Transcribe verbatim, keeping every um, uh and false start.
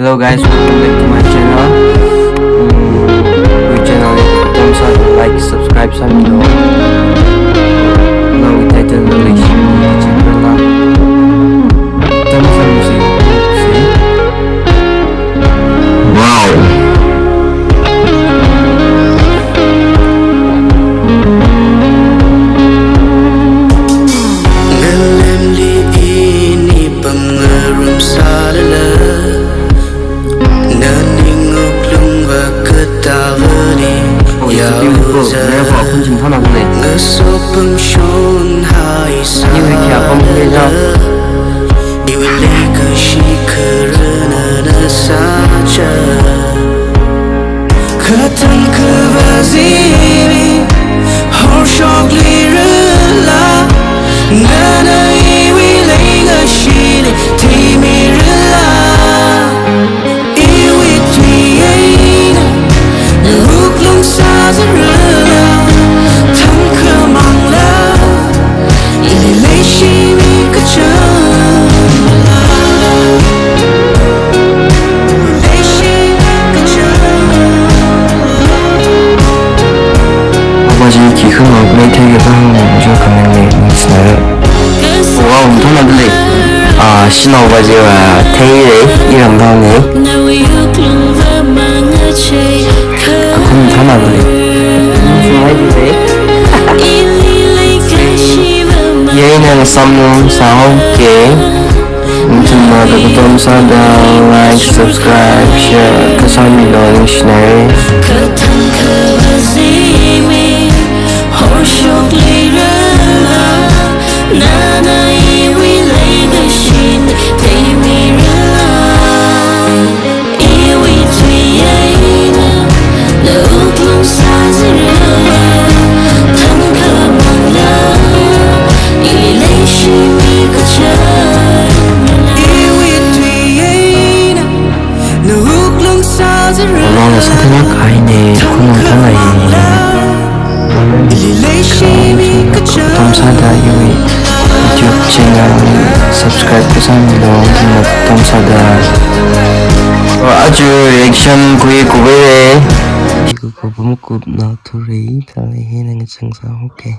Hello guys, welcome back to my channel. Mm, my channel is Tom Sa, like, subscribe sāmilu. Now we title the next channel. Tom Sa music. Wow. Ngalemli ini pamngarum sālala, naning wuklung va katavali. Oh, it's a beautiful. Yauza. Very powerful. Ngaso pamshon haisa. Iwui kayā pamkhuilu. Iwui leikashi khararna sācha. Katang kavāzili, horshokli rala, nana iwui leikashili theimirala. Iwui tui eina, nawuklung sāzarala, thangkhamangla, ili leishimi kachangla. Abaji khi khangarum theikhavai hānglu, comment li ningshinare. Wow, mathānada lei. Ah, shanaova jiva theire, iram dao ne. Akhum mathānada lei. Singhaide. Yei nang samlung sāhaoke. Nathumna Tom Sa da like, subscribe, share kasāmilu, ningshinare. Nawuklung sāzarala, nawuklung sāzarala, nawuklung sāzarala. Nawuklung sāzarala, nawuklung sāzarala. Ili leishimi kachangla. Tom Sa da iwui YouTube channel subscribe kasāmilu, Tom Sa da. Aja reaction khuikhavai. Khuikhavai makupna thurei, thālei hi nang chang sāhaoke.